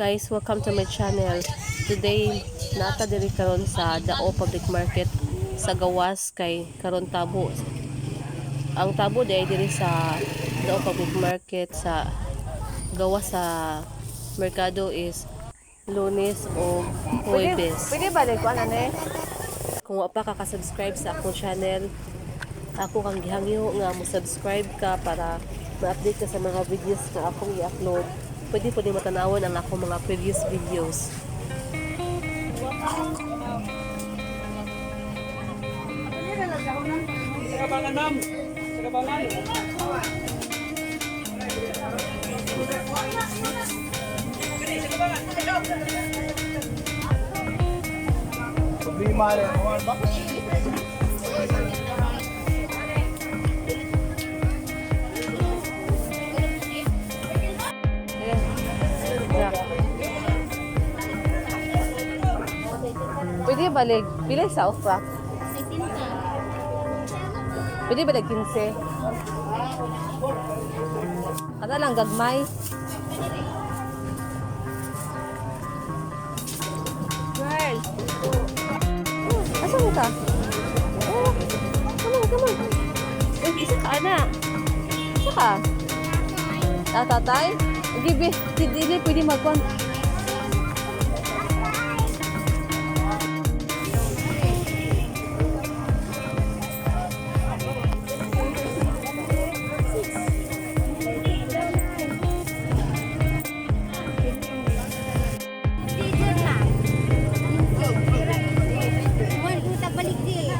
Guys, welcome to my channel. Today, naa ta diri karon sa Dao Public Market sa gawas kay karon tabo. Ang tabo diay diri sa Dao Public Market sa gawas sa merkado is Lunes o Huwebes. Pwede ba ko ano eh? Kung wa pa ka ka-subscribe sa akong channel, ako kang gihangyo nga mo subscribe ka para ma-update ka sa mga videos nga akong i-upload. Pwede po din matanawon ang akong mga previous videos. Sa kabangan, ma'am. Sa kabangan. Problema rin. Ano ba? Yeah. Pwede balik. Pila sa okra? Pwede balik 15. Kada lang gagmay. Girl. Oh, asa mo ka? Oh, come on, come on. Uy, isa ka, ana. Isa ka. Ah, tatay? Gibi, dili pwede magkon. Dito na. One uta balik di.